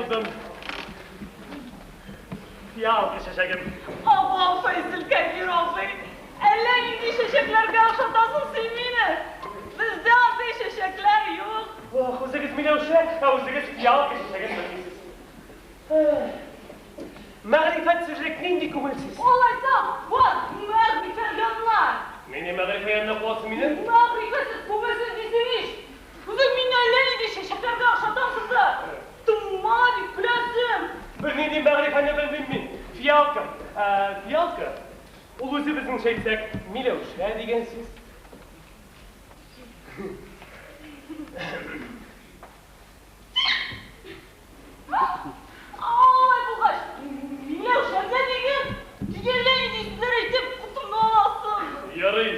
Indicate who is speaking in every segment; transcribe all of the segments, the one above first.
Speaker 1: булдым. Фиалка чәчәгем.
Speaker 2: Абау, Фәйзелкәбир абый, әллә нинди чәчәкләргә охшатасың син мине. Бездә андый чәчәкләр юк.
Speaker 1: Ох, үзегез миләүшә, ә үзегез фиалка чәчәген белмисез. Мәгърифәтсезлек нинди күңелсез.
Speaker 2: Алайса, бар, мәгърифә янына.
Speaker 1: Мине мәгърифә янына куасың мине?
Speaker 2: Мәгърифәсез күңелсез дисең ич. Үзең мине әллә нинди чәчәкләргә охшатасың да. Тыңма дип көләсең.
Speaker 1: Бернинди мәгърифәне белмим мин. Фиалка. Фиалка, ул үзе безнеңчә әйтсәк, миләүшә дигән сүз.
Speaker 2: Алай булгач, миләүшә дә диген. Нигә әллә нинди сүзләр әйтеп котымны аласың?
Speaker 1: Ярый,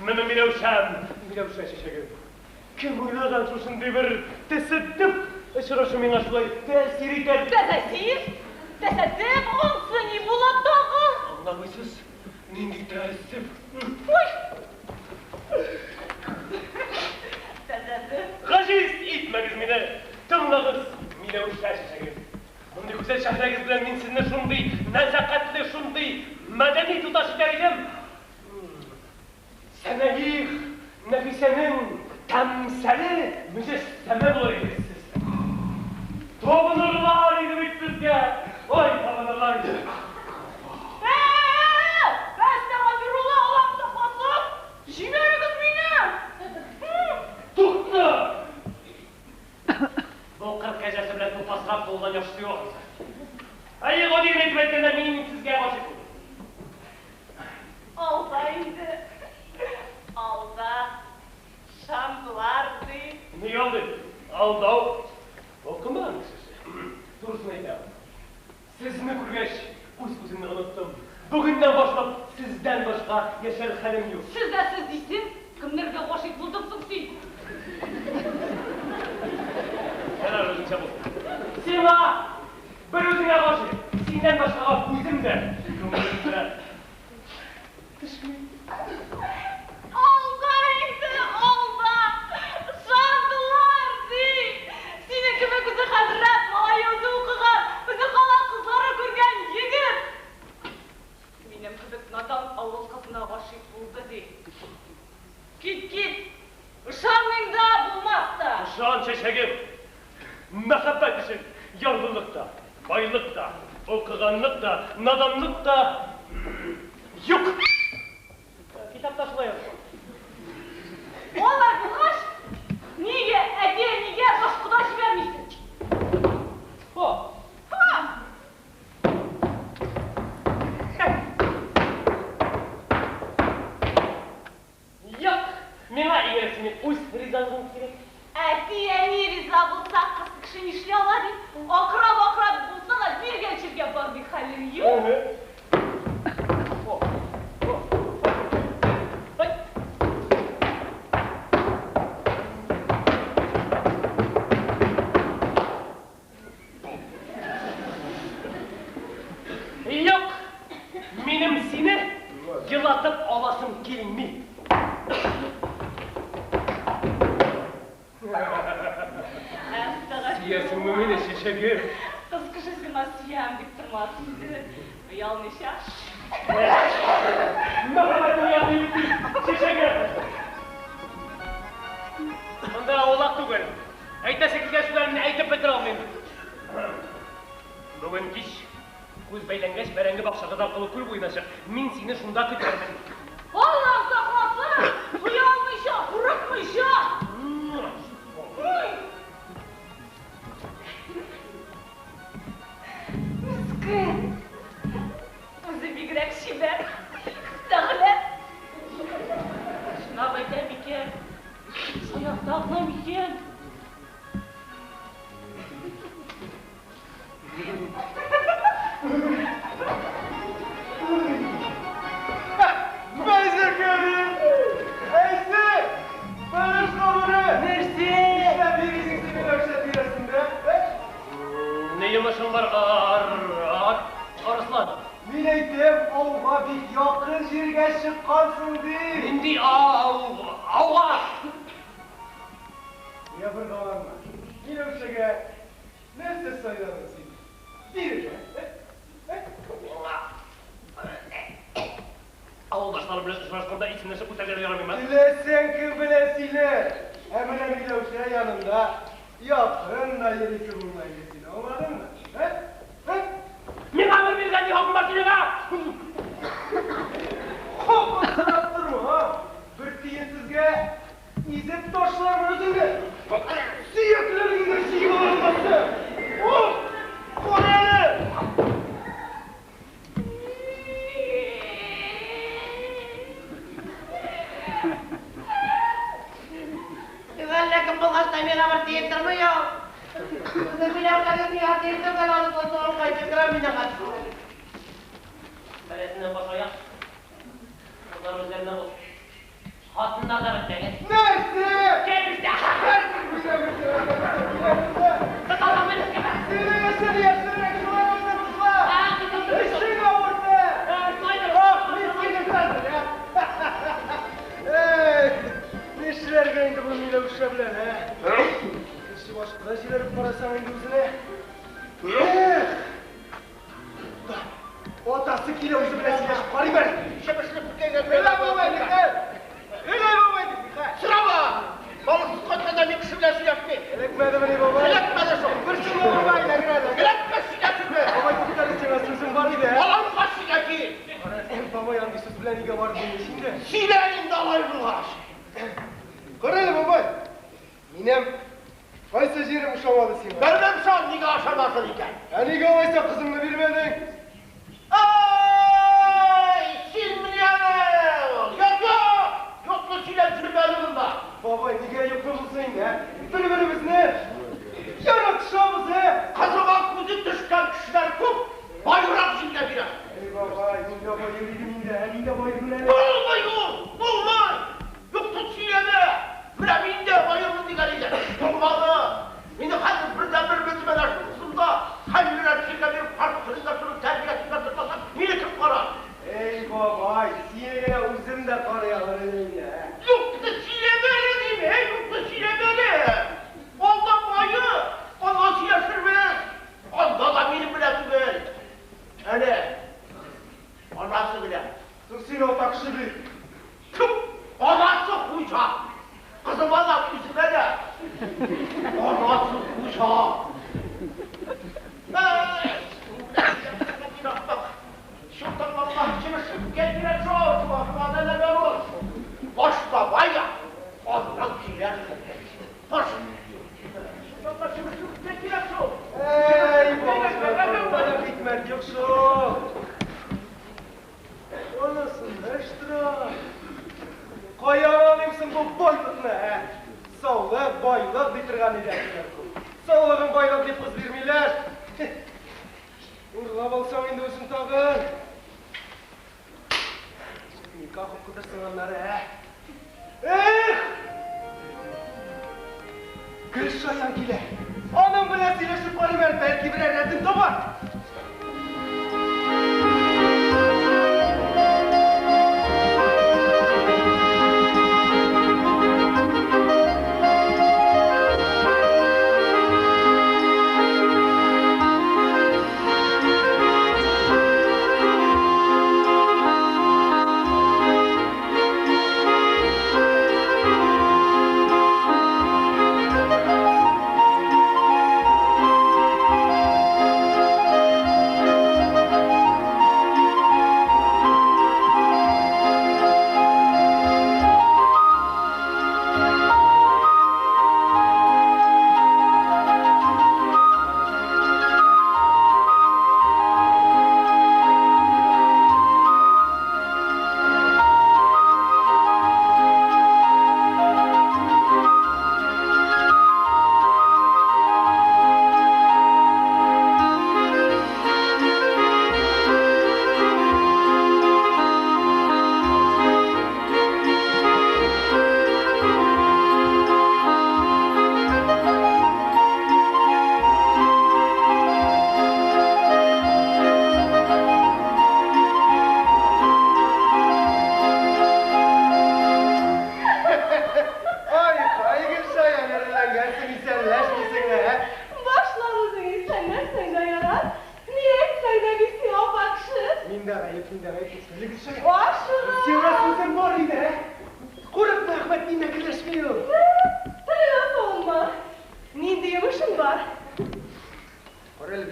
Speaker 1: менә миләүшәм, миләүшә чәчәге. Кем уйлаган шушындый бер тәсаддүф очрашу миңа шулай тәэсир итәр?
Speaker 2: Тәэсир? Тәсаддүф ансы ни була тагы?
Speaker 1: Аңламыйсыз, нинди тәэссүф.
Speaker 2: Ой! Тәсаддүф.
Speaker 1: Гаҗиз итмәгез мине, тыңлагыз, миләүшә чәчәгем. Мондый гүзәл чәһрәгез белән мин сезне шундый нәзакәтле, шундый мәдәни туташ итәр идем. Сәнәих Нәфисәнең тәмсәле мөҗәссәмә булыр идегез сез. Табынырлар иде бит сезгә. Ой, табынырлар иде.
Speaker 2: Ә-ә-ә! Әстәгъфирулла, Аллаһ сакласын! Җибәрегез мине!
Speaker 1: Тукта! Бу кыр кәҗәсе белән тупасрак булган яхшысы юк ахрысы. Әйе, гади генә итеп әйткәндә, мин сезгә гашыйк булдым.
Speaker 2: Алда инде. Алда. Шандылар ди.
Speaker 1: Ни алдый? Алдау. Оқыман кешесе. Турысын әйтәм. Сезне күргәч, үз-үземне оныттым. Бүгеннән башлап сездән башка яшәр хәлем юк.
Speaker 2: Сез дә сез дисең, кемнәргә гашыйк булдың соң син?
Speaker 1: Ярар, үзеңчә булсын. Сиңа бер үзеңә гашыйк. Синнән башкага күзем дә, күңелем дә төшми.
Speaker 2: Алда инде, алда! Шандылар ди! Синең кебек үзе хәзрәт малае, үзе укыган, үзе кала кызлары күргән егет! Минем кебек надан авыл кызына гашыйк булды ди. Кит, кит! Ышанмыйм да, булмас та!
Speaker 1: Ышан, чәчәгем! Мәхәббәт өчен ярлылык та, байлык та, укыганлык та, наданлык та юк! Китапта шулай язылган.
Speaker 2: Алай булгач, нигә әти-әнигә баш кода җибәрмисең?
Speaker 1: О!
Speaker 2: Ха!
Speaker 1: Юк, миңа иң элек синең үз ризалыгың кирәк.
Speaker 2: Әти-әни риза булса, кыз кеше нишли ала ди? Акырап-акырап булса да, биргән җиргә бармый хәлем юк.
Speaker 1: О, о, ой. Юк, минем сине елатып аласым килми. Сөясеңме мине, чәчәгем?
Speaker 2: Кыз кеше сиңа сөям дип тормас инде. Оялмыйча.
Speaker 1: Мәхәббәтем ягъни бит мин, чәчәгем. Монда аулак түгел. Әйтәсе килгән сүзләремне әйтеп бетерә алмыйм. Бүген кич күз бәйләнгәч, бәрәңге бакчагыз аркылы күл буена чык. Мин сине шунда көтәрмен.
Speaker 2: Аллаһ сакласын! Оялмыйча, курыкмыйча! Ой! Мескен! Үзе бигрәк чибәр, дәүләт. Чынлап әйтә микән? Шаярта гына микән?
Speaker 3: Фәйзелкәбир! Әйсе! Бәлеш кабыры!
Speaker 1: Нәрсә?
Speaker 3: Нишләп йөрисең син миләүшә тирәсендә, ә?
Speaker 1: Ни йомышың бар, Арыслан?
Speaker 3: Мин әйтәм, ауга бик якын җиргә чыккансың ди.
Speaker 1: Нинди ау, ауга?
Speaker 3: Ябыргаланма. Миләүшәгә нәрсә сайладың син?
Speaker 1: алмыйм, а?
Speaker 3: Теләсәң кем белән сөйлә. Ә менә Миләүшә янында якын да йөрисе булмай инде син, аңладыңмы? Ә? Ә?
Speaker 1: Миңа әмер биргән ни хакың бар синең, а?
Speaker 3: Хакын сорап торма, а? Бер тиенсезгә изеп ташлармын үзеңне. Сөякләреңне чигеп алырмын. Ох! Кара әле!
Speaker 4: Әллә кем булгач та миңа бер тиен тормый ул. Үзе Миләүшәгә миңа тиен түгел, аны сатып кайтып керәм мин аңа.
Speaker 1: Бәрәсеннән баш аяк. Кызлар үзләренә бул. Хатыннар да бетмәгән.
Speaker 3: Нәрсә?
Speaker 1: Кәбестә!
Speaker 3: Миләүшә!
Speaker 1: Тоталам мине кебек.
Speaker 3: Синең өчен яшерәк шулай булды, кызлар!
Speaker 1: А, тотылды.
Speaker 3: Эшең авырты!
Speaker 1: Шулайдыр.
Speaker 3: Ах, мин сине хәзер, ә? Эй, нишләргә инде бу Миләүшә белән, ә? Кеше башка җибәреп карасаң инде үзенә. Эх! Атасы килә үзе белән сөйләшеп карыйм әле.
Speaker 5: Чебешлек беткәнгә
Speaker 3: Элә бабай, нихәл? Элә бабай, нихәл?
Speaker 5: Сорама! Балыксыз кайтканда мин кеше белән сөйләшмим.
Speaker 3: Эләкмәдемени, бабай?
Speaker 5: Эләкмәде шул.
Speaker 3: Бер шул бабай, эләгер әле.
Speaker 5: Эләкмәс сөйләшермен.
Speaker 3: Бабай, туктале, сиңа сүзем бар иде, ә?
Speaker 5: Баламга сөйлә ки.
Speaker 3: Кара, бабай, андый сүз белән өйгә барып булмый инде.
Speaker 5: Сөйлә инде алай булгач.
Speaker 3: Кара әле, бабай. Минем кайсы җирем ошамады сиңа?
Speaker 5: Белмим шул, нигә ошамасын икән.
Speaker 3: Ә нигә алайса кызыңны бирмәдең?
Speaker 5: Ай, син менә Юк, юк! Юкны сөйләп йөрмә әле монда.
Speaker 3: Бабай, нигә юкны булсын инде, ә? Бер-беребезне яратышабыз, ә?
Speaker 5: Кызыма күзе төшкән кешеләр күп, баерак җиргә бирә.
Speaker 3: Эй, бабай, мин дә баер идем инде, ә? Мин дә баермын әле.
Speaker 5: Булмый ул, булмый. Юкны сөйләмә. Менә мин дә баермын дигән иде. Булмады. Мине хәзер бердән-бер бөтенләй шул кызымда хәллерәк җиргә биреп, карт кызында шуның тәрбиясендә тормасам, мине кем карар?
Speaker 3: Эй, бабай, сине генә үзем дә карый алыр идем инде, ә?
Speaker 5: Юкны сөйләмә әле дим, эй, юкны сөйләмә әле. Алда бае, аннан сөйләшербез. Анда да минем белән түгел. Әле анасы белән.
Speaker 3: Соң син ата кеше бит.
Speaker 5: Кем? Анасы хуҗа. Кызыма да, үземә дә. Анасы хуҗа. Эй, Башта бая, аннан сөйләрсең. Баш.
Speaker 3: Эй, бабай, монда хикмәт юк шул. Анасында эш тора. Каян алыйм соң бу байлыкны, ә? Саулык, байлык ди торган иде әтиләр күп. Саулыгың байлык дип кыз бирмиләр. Урлап алсаң инде үзең тагын. Никах укытырсың аннары, ә? Эх! Гөлшаян килә. Аның белән сөйләшеп карыйм әле, бәлки берәр рәтен табар.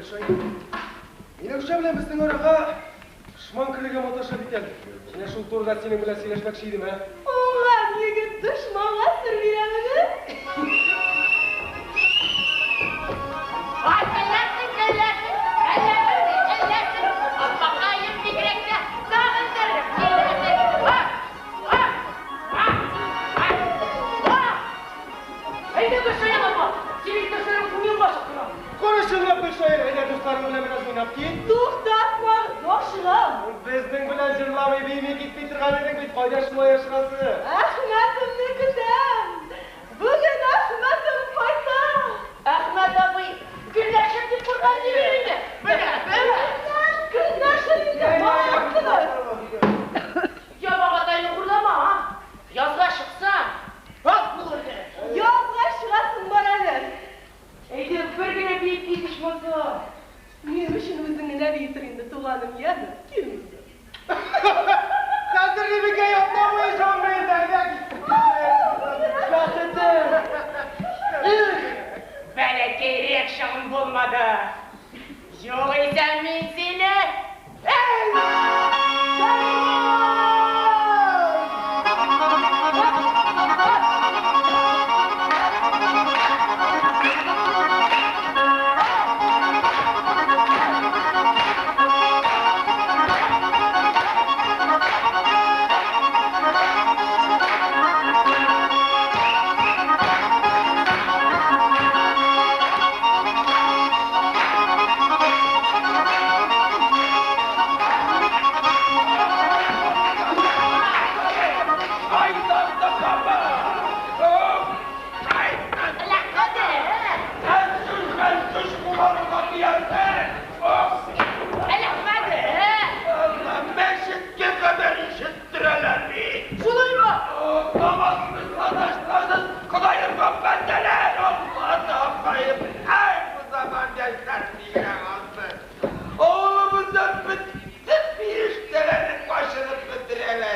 Speaker 3: Гөлшаян. Миләүшә белән безнең арага дошман керергә маташа бит әле. Менә шул турыда синең белән сөйләшмәкче идем, ә?
Speaker 2: Уңган егет дошманга сер бирәмени?
Speaker 4: Ай, көләсең, көләсең, әллә берни, әлләсең, аппакаем бигрәк тә сагындырып киләсең. А! А! А! А! А!
Speaker 1: Әйдә, Гөлшаян апа, синең иптәшләрең уенга чакыра.
Speaker 3: Карышыңа, Гөлшаян, әйдә дусларың белән бераз уйнап кит.
Speaker 2: Туктатмагыз, ашыгам.
Speaker 3: Безнең белән җырламый, бийми китми торган идең бит, кайда шулай ашыгасы?
Speaker 2: Әхмәтемне көтәм. Бүген Әхмәтем кайта.
Speaker 4: Әхмәт абый, көнләшер дип куркам димим инде. Менә, менә.
Speaker 2: Көнләшер инде, барасыз.
Speaker 4: Ябагатайны хурлама, а? Язга чыксаң, ак булыр иде.
Speaker 2: Язга чыгасың бар әле.
Speaker 1: Әйдә, бер генә биеп кит ичмаса.
Speaker 2: Минем өчен үзең генә биетер инде, туганым, яме? Кил монда.
Speaker 3: Хәзер Рибикә атна буе җанлы инде, әйдә. Бәхетем.
Speaker 4: Бәләкәйрәк чагым булмады. Югыйсә мин сине... Эй!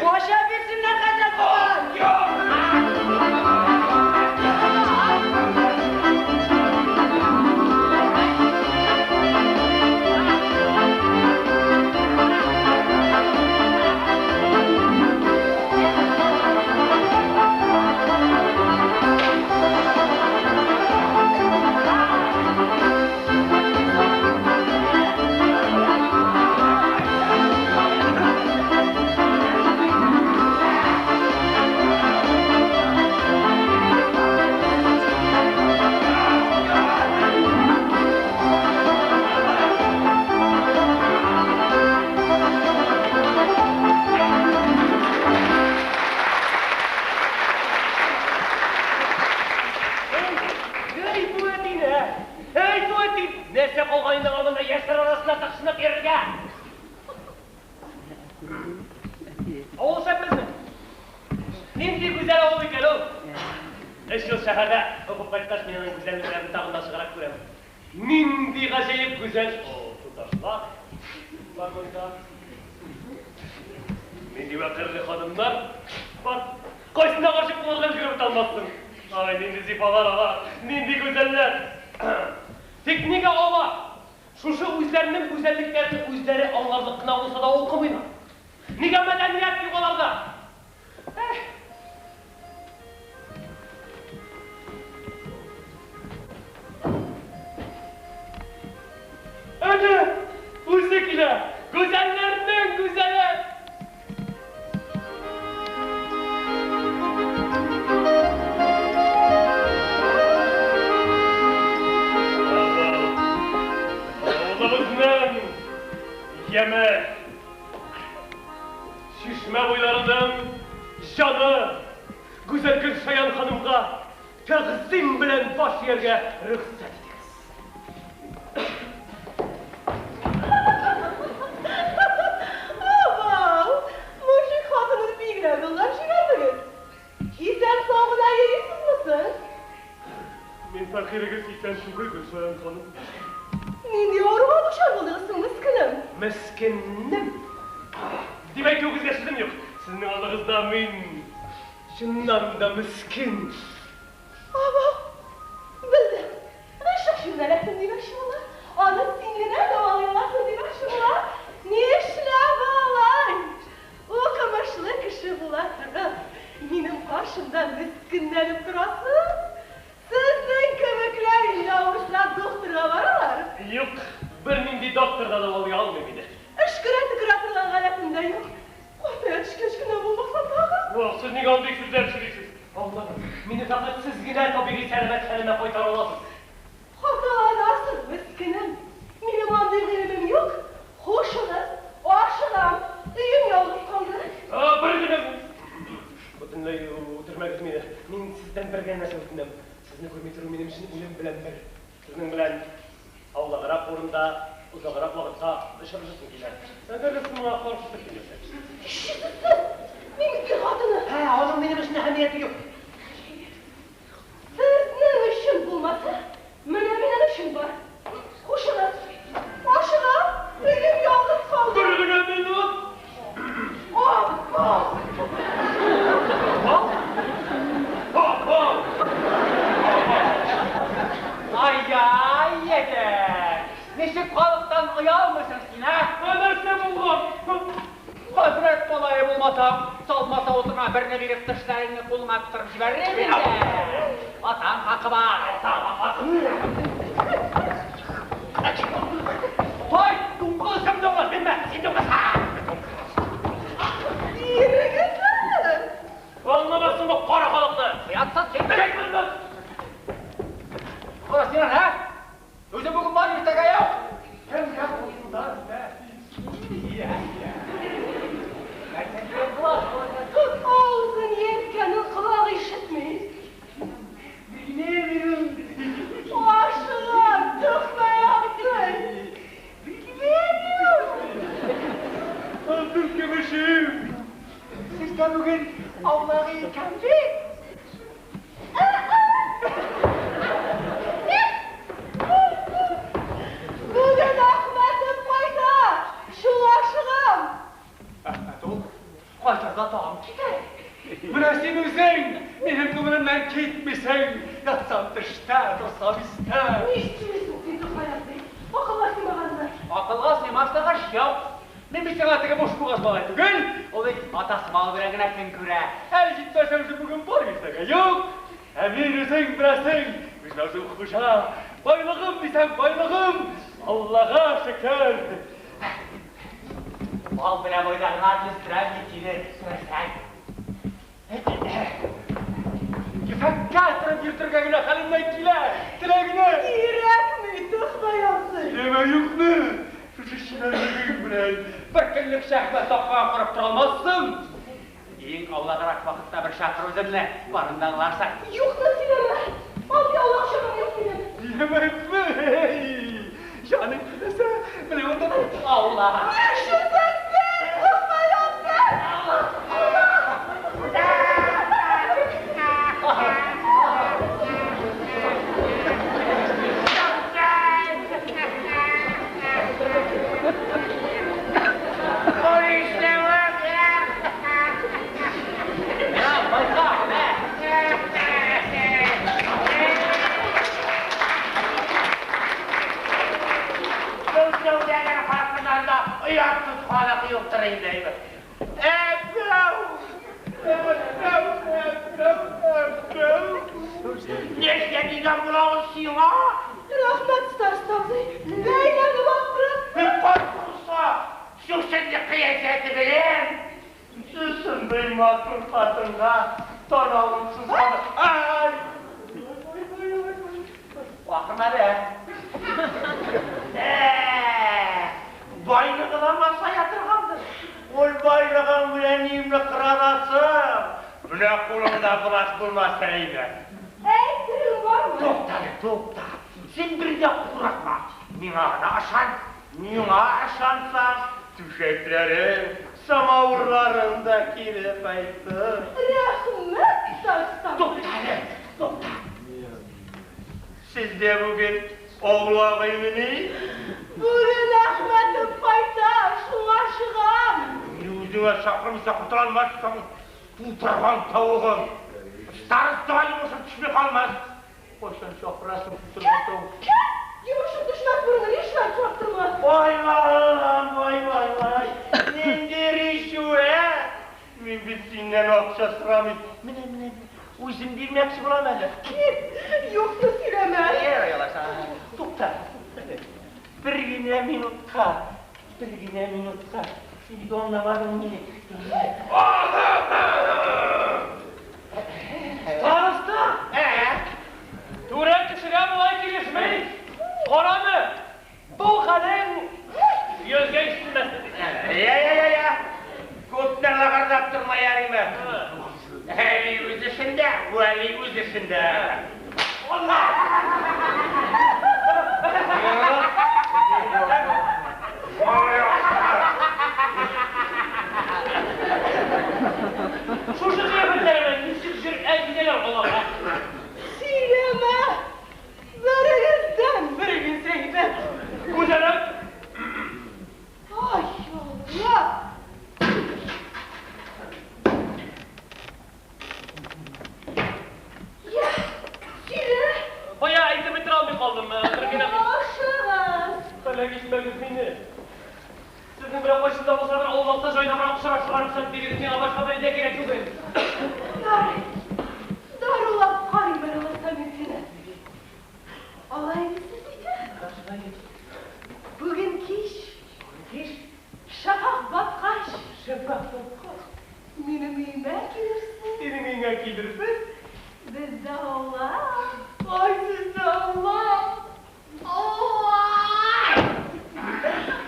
Speaker 4: Баша бирсеннәр, хәзрәт бабай!
Speaker 1: Әй, бу әтине! Әй, бу әти! Нәрсә калган инде аңа монда яшьләр арасында тыкшынып йөрергә? Авыл шәп безнең. Нинди гүзәл авыл икән ул! Өч ел шәһәрдә укып кайткач, мин аның гүзәллекләрен тагын да ачыграк күрәм. Нинди гаҗәеп гүзәл о, туташлар бар монда. Нинди вәкарьле ханымнар бар. Кайсына гашыйк булырга өлгереп бетә алмассың. Ай, нинди зифалар алар, нинди гүзәлләр. Тик нигә алар шушы үзләренең гүзәллекләрен үзләре аңларлык кына булса да укымыйлар? Нигә мәдәният юк аларда? Эх! Әнә, үзе килә, гүзәлләрнең гүзәле! Авылыбызның яме, чишмә буйларының җаны, гүзәл Гөлшаян ханымга тәгъзим белән баш ияргә рөхсәт итегез.
Speaker 2: Абау, мужик хатынын бигрәк олылап җибәрдегез. Исән-сау гына йөрисезме соң?
Speaker 1: Мин фәкыйрегез исән түгел, Гөлшаян ханым.
Speaker 2: Нинди авыруга дучар булдыгыз соң, мескенем?
Speaker 1: Мескенем дип әйтүегезгә сүзем юк. Сезнең алдыгызда мин чыннан да мескен.
Speaker 2: Абау, белдем. Гыйшык чиренә эләктем димәкче була. Аны син генә каршымда мескенләнеп торасыз? Сезнең кебекләр инде авырса докторга баралар.
Speaker 1: Юк, бернинди доктор да дәвалый алмый мине.
Speaker 2: Өшкерә-төкерә торган гадәтем дә юк. Картая төшкәч кенә булмаса тагы.
Speaker 1: Ох, сез нигә андый сүзләр сөйлисез? Аңлагыз, мине фәкать сез генә табигый сәламәт хәлемә кайтара аласыз.
Speaker 2: Хаталанасыз, мескенем. Минем андый гыйлемем юк. Хушыгыз, ашыгам. Өем ялгыз калды.
Speaker 1: Бер генә бөтенләй үтермәгез мине. Мин сездән бер генә нәрсә үтенәм. Сезне күрми тору минем өчен үлем белән бер. Сезнең белән аулаграк урында озаграк вакытка очрашасым килә. Әгәр дә сез моңа каршы килмәсәгез.
Speaker 2: Нишлисез сез? Мин бит ир хатыны.
Speaker 4: Ә, аның минем өчен әһәмияте юк.
Speaker 2: Сезнең өчен булмаса, менә минем өчен бар. Хушыгыз. Ашыгам, өем ялгыз калды.
Speaker 1: Бер генә минут.
Speaker 2: Апа!
Speaker 1: Апа!
Speaker 6: Ай-яй, егет! Ничек халыктан оялмыйсың син, ә?
Speaker 1: Нәрсә булган?
Speaker 6: Хәзрәт малае булмасаң, салма савытыңа берне биреп тешләреңне кулыңа тутырып җибәрер инде. Атаң хакы бар.
Speaker 1: Ой, дуңгыз, кем дуңгыз? Минме? Син дуңгыз.
Speaker 2: Ирегез!
Speaker 1: Аңламассың бу кара халыкны.
Speaker 6: Оятсыз син.
Speaker 1: Бер
Speaker 6: Кара син, ә? Үзе бүген бар, иртәгә юк.
Speaker 3: Кемгә булсын да,
Speaker 2: Авызын ертканын колагы ишетми. Ашыгам, Төхмәй абзый. Билгеләмим.
Speaker 3: Алтын көмешем.
Speaker 6: Сездә бүген аулак икән бит.
Speaker 2: Бүген Әхмәтем кайта. Шул ашыгам.
Speaker 3: Әхмәт ул кайтырда тагын китә. Менә син үзең минем күңелемнән китмисең. Ятсам төштә, торсам истә.
Speaker 2: Ни сөйлисең син, Төхмәй абзый? Акылга сыймаганны.
Speaker 6: Акылга сыймаслык эш юк. Мин бит сиңа теге буш бугаз малай түгел. Ул бит атасы малы белән генә көн күрә.
Speaker 3: Әле җитмәсә үзе бүген бар, иртәгә юк. Ә мин үзең беләсең, үземә үзем хуҗа. Байлыгым дисәң, байлыгым. Аллага шөкер.
Speaker 6: Мал белән уйнарга өстерәм бит сине, күрәсең.
Speaker 3: Ефәккә торып йөртергә генә хәлемнән килә. Теләгенә.
Speaker 2: Кирәкми, Төхмәй абзый.
Speaker 3: Сөйләмә юкны. Шушы чибәрлегең белән бер көнлек шәһвәт тапкан карап тора алмассың.
Speaker 6: Иң аулаграк вакытта бер чакыр үземне, барын да аңларсың.
Speaker 2: Юкны сөйләмә. Андый аулак чагым юк минем.
Speaker 3: Сөйләмә юкны. Җаның теләсә, менә монда да
Speaker 6: Аулак.
Speaker 2: Нишлисең син, Төхмәй абзый?
Speaker 6: Менә байка, менә.
Speaker 5: Сәүдәгәр халкыннан да оятсыз халык юктыр инде. Әбәү! Әбәү, әбәү, әбәү! Нәрсә дигән була ул сиңа?
Speaker 2: Рәхмәт, староста абзый. Бәйләнеп аттырып.
Speaker 5: Бер карт булса, шушындый кыяфәте белән шушындый матур хатынга танавын сузган.
Speaker 3: Ай!
Speaker 6: Акырма әле.
Speaker 5: Байлыгына масая торгандыр. Ул байлыгың белән өемне кырарасың. Менә кулыңда бераз булмаса иде.
Speaker 2: Әйтерең бармы?
Speaker 5: Тукта, тукта. Син бер дә курыкма. Миңа гына ышан. Миңа ышансаң, түшәкләрең, самавырларың да кире кайтыр.
Speaker 2: Рәхмәт, староста абзый.
Speaker 5: Тукта әле, тукта. Сездә бүген аулак өймени?
Speaker 2: Бүген Әхмәтем кайта, шуңа ашыгам.
Speaker 5: Мин үзеңә чакырмыйча котыла алмассың. Тутырган тавыгың. Староста йомышым төшми калмас. Кайчан чакырасың тутырган тавык?
Speaker 2: Кем? Йомышым төшмәс борын ришвәт сорап торма.
Speaker 5: Вай, вай, вай, вай, вай. Нинди ришвәт? Мин бит синнән акча сорамыйм. Менә, менә, үзем бирмәкче булам әле.
Speaker 2: Кит, юкны сөйләмә.
Speaker 5: Ярый алайса. Тукта. Бер генә минутка. Бер генә минутка. Син бит аңламадың мине.
Speaker 1: Староста! Түрә кешегә болай килешми. Караны, бу хәлең йөзгә ишетелмәсен.
Speaker 5: Я, я, я, я. Күпне лыгырдап торма, ярыймы? Әби үз эшендә, Вәли үз эшендә. Алла!
Speaker 1: Шушы кыяфәтләре белән ничек җөрьәт итәләр алар, ә?
Speaker 2: Сөйләмә! Берегездән берегез әйбәт.
Speaker 1: Күзәнәк!
Speaker 2: Ай, Алла! Я, сөйлә!
Speaker 1: Бая әйтеп бетерә алмый калдым, бер генә.
Speaker 2: Ашыгыз!
Speaker 1: Һәлак итмәгез мине. Сезнең белән кайчан да булса бер аулакта җайнабрак очрашырга рөхсәт бирегез, миңа башка бер дә кирәк түгел.
Speaker 2: Ярый, дарулап карыйм әле алайса мин сине. Алай дисез икән. Бүген кич, шәфәкъ баткач,
Speaker 1: Шәфәкъ баткач,
Speaker 2: минем өемә килерсең.
Speaker 1: Синең өеңә килерсең.
Speaker 2: Бездә аулак, ой, сездә аулак. Ой!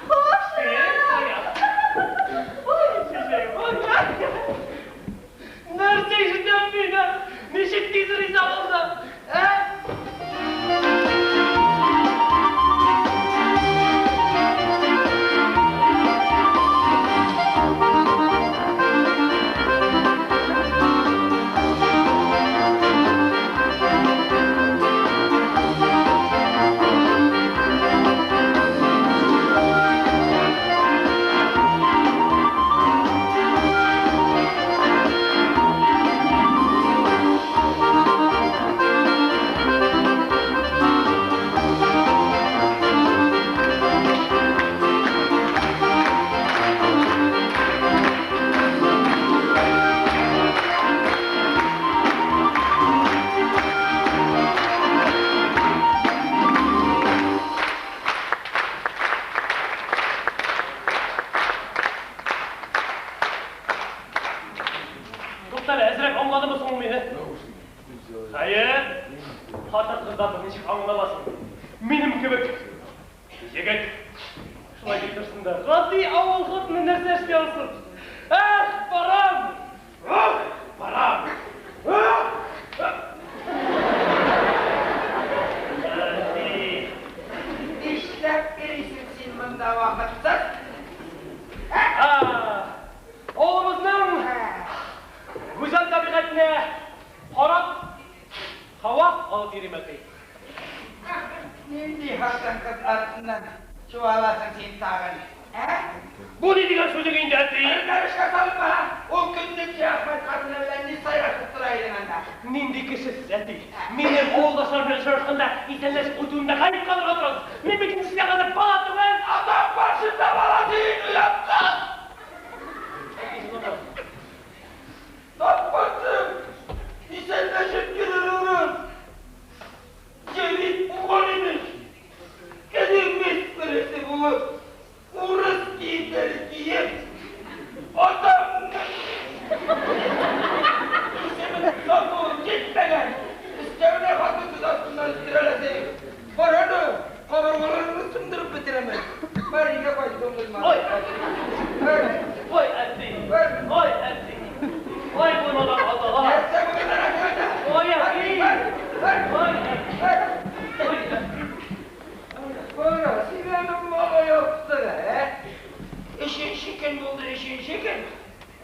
Speaker 2: Хушыгыз!
Speaker 1: Ой, чәчәк, ой. Нәрсә ишетәм мин, ә? Ничек тиз риза булдым, ә? Туктале, әзрәк аңладымы соң ул мине? Хәер, хатын-кызларны ничек аңламасын? Минем кебек егет шулай дип торсын да. Гади авыл хатыны нәрсә эшли алсын? Эх, барам! Ах, барам! Ах! Әти!
Speaker 6: Нишләп йөрисең син монда вакытсыз?
Speaker 1: Авылыбызның гүзәл табигатенә карап, һава алып йөрим, әти.
Speaker 6: Нинди хатын-кыз артыннан чуаласың син тагын, ә?
Speaker 1: Бу ни дигән сүзең инде, әти?
Speaker 6: Эшкә салма! Ул көнне Әхмәт хатыны белән ни сайрашып тора идең анда?
Speaker 1: Нинди кеше сез, әти? Минем авылдашлар белән очрашканда исәнләшеп үтүемдә гаеп калырга торасыз. Мин бит инде сезгә хәзер бала түгел.
Speaker 6: Атаң башында бала син, оятсыз! Тапкансың! Исәнләшеп йөрер урын! Җәлил булган имеш! Кенегез бересе булып, урыс киемнәре киеп, атаңның исемен сатуы җитмәгән! Өстәвенә хатын-кыз астыннан өстерәләсең! Бар аны, кабыргаларыңны сындырып бетерәмен! Бар, өйгә кайт, дуңгыз малай.
Speaker 1: Ой! Ой, әти! Ой, әти! Ой, булмаган аталар!
Speaker 6: Нәрсә булды, рәхмәт!
Speaker 1: Ой, әти!
Speaker 6: Бар,
Speaker 1: Ой, әти!
Speaker 6: бар!
Speaker 1: Ой, әти!
Speaker 6: Кара, син аның малай яктың, ә? Өченче көн булды, өченче көн.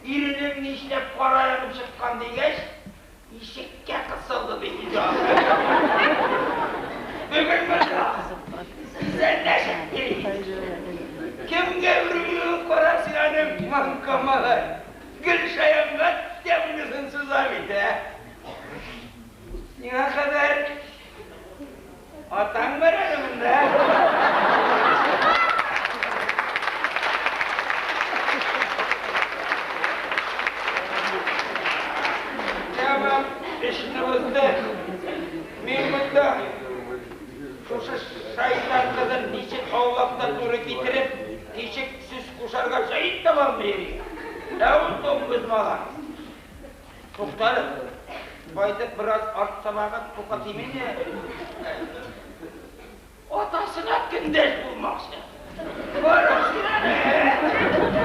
Speaker 6: Иренең нишләп кара янып чыккан дигәч, ишеккә кысылды бит инде. Бүген монда исәнләшеп йөри. Кемгә үрелүен кара син аның маңка малай. Гөлшаянга тәмлесен суза бит, ә? Сиңа хәбәр. Атаң бар әле монда. алмый йөри. Ә ул дуңгыз малай. Туктале, кайтып бераз арт сабагын тукатыйм инде. Атасына көндәш булмакчы. Кара син аны!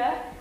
Speaker 2: ә?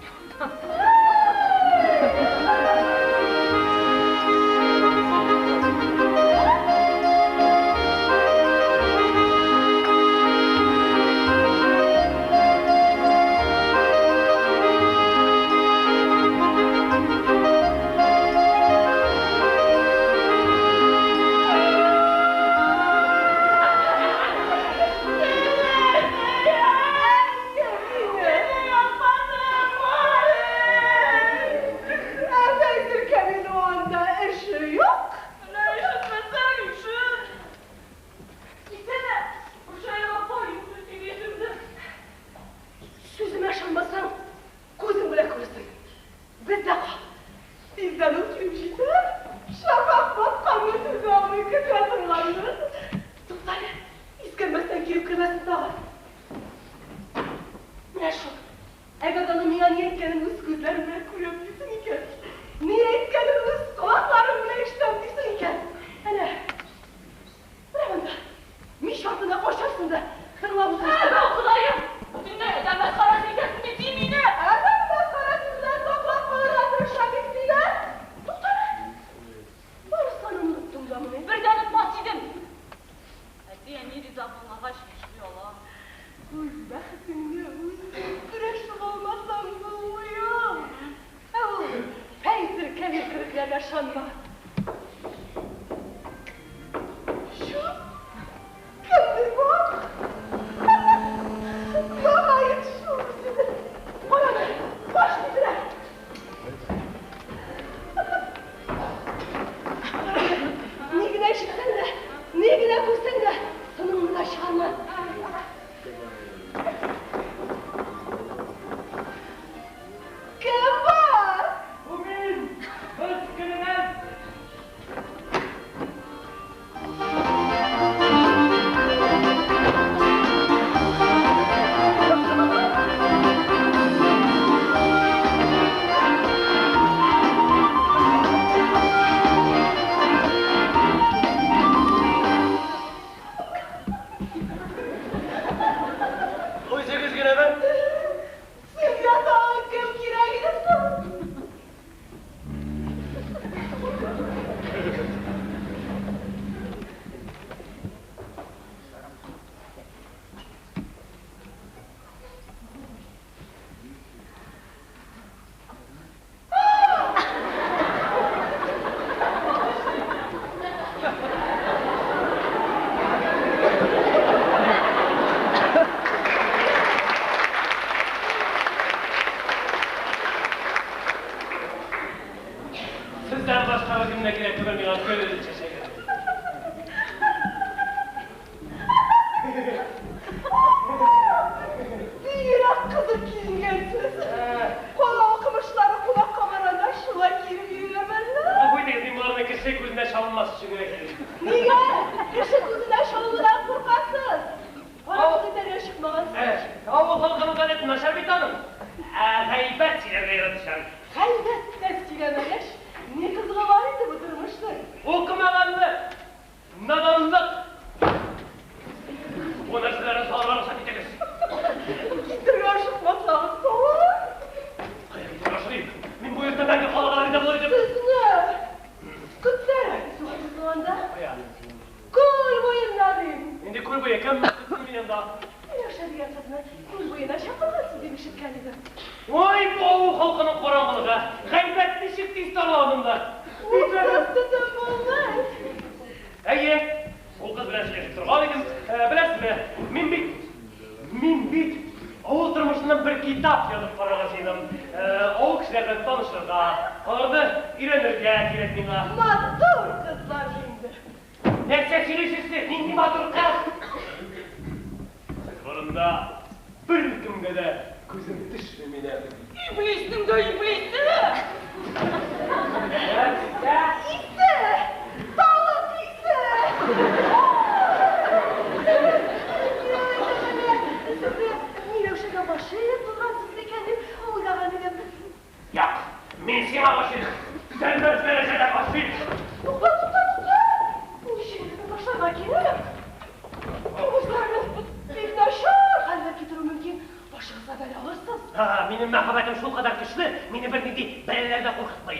Speaker 1: Минем мәхәббәтем шулкадәр көчле, мине бернинди бәлаләр дә куркытмый.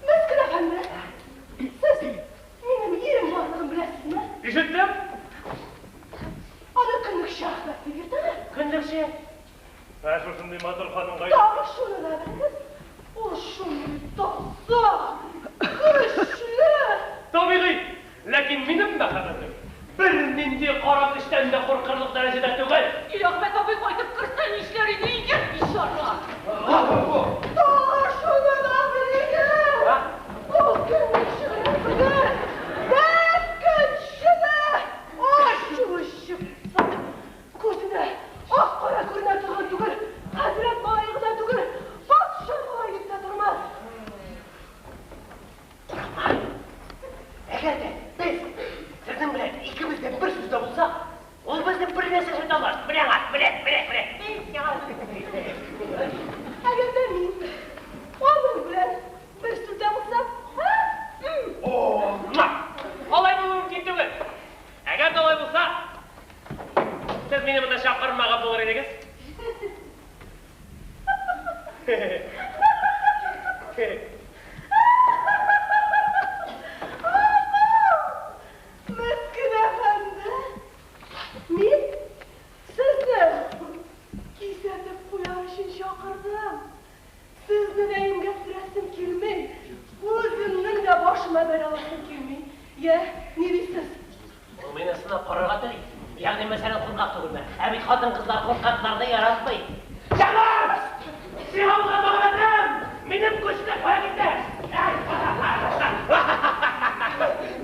Speaker 2: Мескен әфәнде, сез минем ирем барлыгын беләсезме?
Speaker 1: Ишеттем.
Speaker 2: Аны көнлекче Әхмәт дип йөртәләр.
Speaker 1: Көнлекче? Ә шушындый матур ханымга...
Speaker 2: Тагы шуны да белегез, ул шундый таза, көчле.
Speaker 1: Табигый, ләкин минем мәхәббәтем бернинди кара көчтән дә куркырлык дәрәҗәдә түгел.
Speaker 2: Әхмәт абый кайтып керсә нишләр иде икән, бичара? Тагы шуны да белегез, ул көнлекче генә түгел, бер көнче дә ачуы чыкса, күзенә ак-кара күренә торган түгел, хәзрәт малае гына түгел, патша малае дип тә тормас.
Speaker 4: Курыкма. Әгәр дә без сезнең белән икебез дә бер сүздә булсак, ул безне бер нәрсә эшләтә алмас. Менә аңа, менә, менә, менә.
Speaker 2: Әгәр дә мин аның белән бер сүздә булсам, һа?
Speaker 1: О, муа! Алай булуы мөмкин түгел. Әгәр дә алай булса, сез мине монда чакырмаган булыр идегез.
Speaker 2: Мескен әфәнде, мин сезне кисәтеп куяр өчен чакырдым. Сезне дә имгәттерәсем килми, үземнең дә башыма бәла аласым килми. Йә, ни дисез?
Speaker 4: Ул мине сынап карарга тели. Ягъни, мәсәлән, куркак түгелме? Ә бит хатын-кызлар куркакларны яратмый.
Speaker 1: Җаным! Сиңа булган мәхәббәтем! Минем көчле кая китте?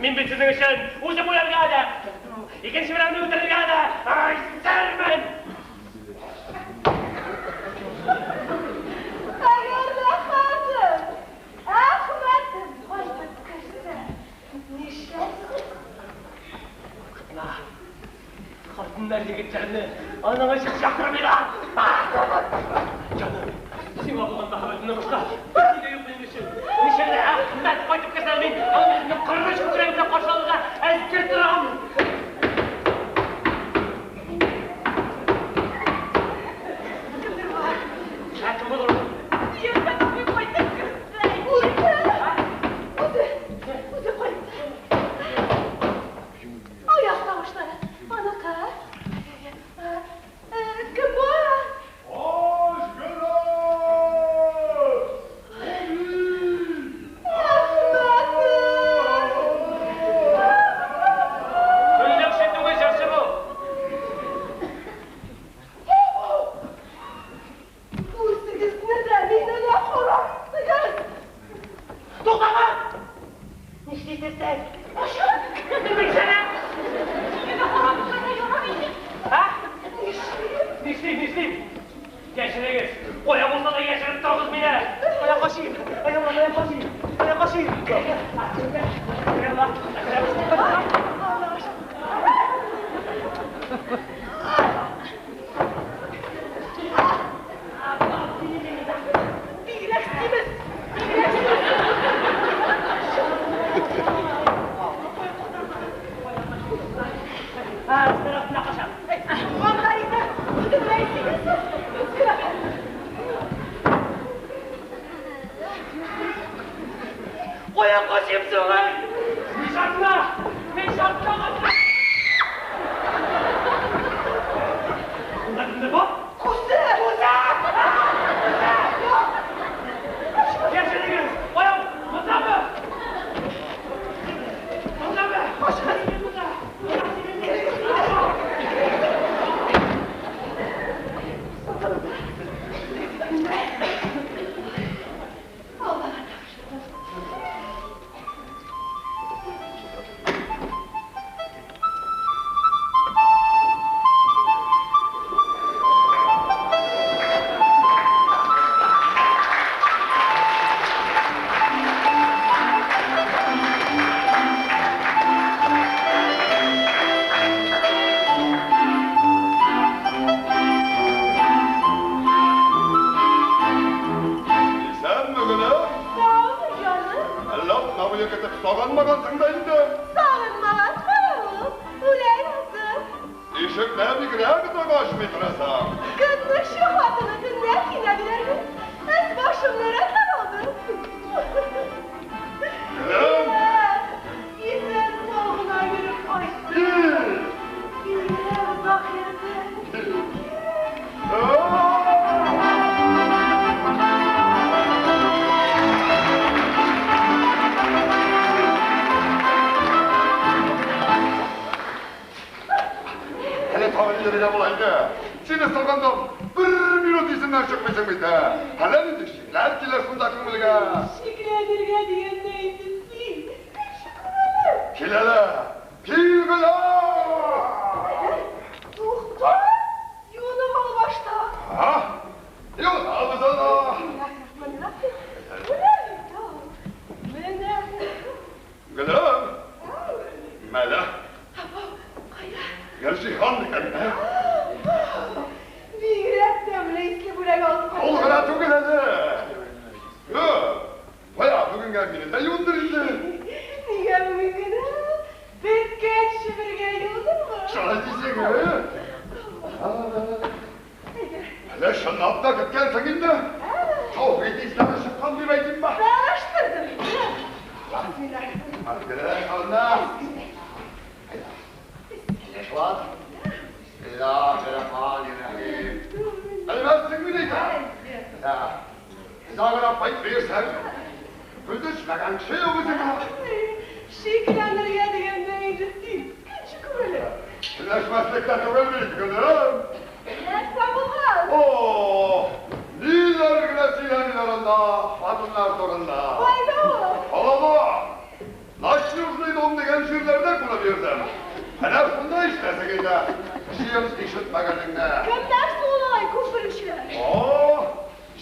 Speaker 1: Мин бит сезнең өчен үзем үләргә дә, икенче берәүне үтерергә дә әзермен!
Speaker 2: Әгәр дә хәзер Әхмәтем кайтып керсә, нишләрсез?
Speaker 1: Куркытма. Хатыннар егетләрне аның өчен чакырмыйлар. Җаным, сиңа булган мәхәббәтемнән башка берни дә юк минем өчен. Ничек тә Әхмәт кайтып керсә, мин аны үземнең корыч күкрәгем белән каршы алырга әзер торам.
Speaker 2: Кемдер бар.
Speaker 1: Ә кем булыр ул?
Speaker 2: Әхмәт абый кайтып керсә. Үзе! Үзе! Үзе кайтты. Аяк тавышлары. Аныкы. Кем бар?
Speaker 5: Аш генә!
Speaker 2: Әхмәтем!
Speaker 1: Көнлекче түгел, җырчы бу.
Speaker 2: Үзегезне дә, мине дә харап иттегез!
Speaker 4: Туктагыз! Нишлисез сез?
Speaker 1: Мин бит сине!
Speaker 2: Мине дә харап итмәсә ярар иде.
Speaker 1: Ә?
Speaker 2: Нишлим?
Speaker 1: Нишлим, нишлим? Яшерегез! Кая булса да яшереп торыгыз мине! Кая качыйм? Кая кая качыйм? Кая качыйм?
Speaker 2: Аллага шөкер. Бигрәк симез! Бигрәк симез!
Speaker 4: Өстәл астына качам.
Speaker 2: Анда исә бөтенләй симезсез. Мескен әфәнде.
Speaker 1: Кая качыйм соң, әй? Мич артына! Мич артына качам! Монда кемдер бар?
Speaker 2: Күзе!
Speaker 1: Күзе! Яшерегез! Кая? Мондамы? Мондамы? Монда!
Speaker 2: Аллага тапшырдым.
Speaker 5: Исәнме, гөлем?
Speaker 2: Саумы, җаным?
Speaker 5: Әллә атна буе көтеп сагынмагансың да инде?
Speaker 2: Сагынмаган ул. Үлә яздым.
Speaker 5: Ишекне бигрәк озак ачмый торасың.
Speaker 2: Көнлекче хатыны төнлә килә
Speaker 7: Сине сагындым. Бер минут исемнән чыкмыйсың бит, ә. Әллә нинди шикләр килә шунда күңелгә.
Speaker 2: Шикләнергә дигәндә инде син. Кеше күңеле.
Speaker 7: Киләләр. Килгеләр.
Speaker 2: Тукта. Юынып ал башта.
Speaker 7: А? Юынабыз ана.
Speaker 2: Менә.
Speaker 7: Гөлем. Мәлә.
Speaker 2: Кая?
Speaker 7: Гөлҗиһан икән, ә?
Speaker 2: Бигрәк тәмле исле бүләк алып
Speaker 7: Ул гына түгел әле. Юк. Бая бүгенгә мине дә юындыр инде.
Speaker 2: Нигә бүген генә? Беткәнче бергә юындырмы?
Speaker 7: Шулай дисең, ә? Әле чынлап та көткәнсең инде. Тәүхид исләре чыккан дип әйтимме?
Speaker 2: Сагыштырдым инде. Бисмилла.
Speaker 7: Bismillahirrahmanirrahim. Әлбәттә мин әйтәм. Загра пайт бирсәң, күндешмәгән кеше юк үзеңә.
Speaker 2: Шикләнергә дигәндә инде син. Кеше күңеле.
Speaker 7: Көнләшмәслек тә түгел бит, гөлем.
Speaker 2: Нәрсә булган?
Speaker 7: О, ниләр генә сөйләмиләр анда, хатыннар турында.
Speaker 2: Кайда ул?
Speaker 7: Алама, наш нужный дом дигән җирләрдә күреп йөрдем. Әнә шунда ишетәсең инде, җыен ишетмәгәнеңне.
Speaker 2: Кемнәр соң алай күп белүчеләр?
Speaker 7: О,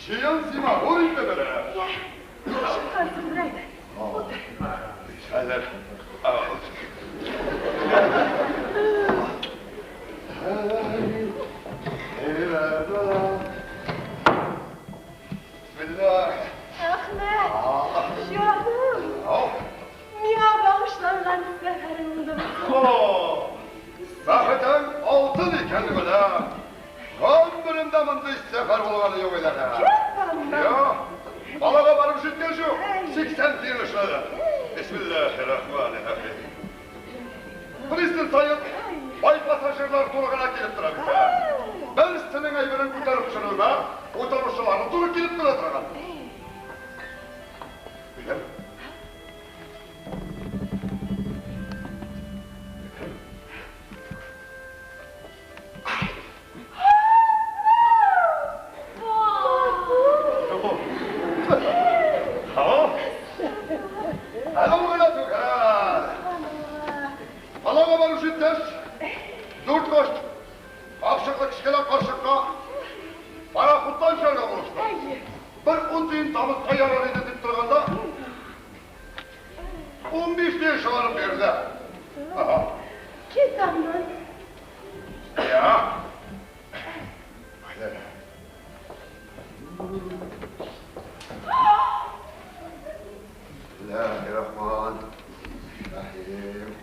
Speaker 7: җыен симагур инде белә.
Speaker 2: Чыккансың әйдә. Утыр.
Speaker 7: Хәзер. Бисмилlah.
Speaker 2: Әхмәт, җаным. Миңа багышланган сәфәрең булдымы?
Speaker 7: О, бәхетең алтын икән гөлем. Гомеремдә мондый сәфәр булганы юк иде әле. Юк. Балага барып җиткән юк. 80 тиен эшләде. Бисмиллahirrahmanirrahim. Пристань саен бай пассажирлар туры гына килеп тора бит. Берсенең әйберен күтәреп төшерүгә, утыручылары туры килеп тора торган. Беләм. Әле ул гына түгел. Балага барып җиткәч, дүрт кош капчыклы кечкенә карчыкка пароходтан төшәргә булышты. Бер 10 тиен табутка ярар иде дип торганда, 15 тиен чыгарып бирде. Ага.
Speaker 2: Кит аннан.
Speaker 7: Я. Әйдә. Bismillahirrahmanirrahim.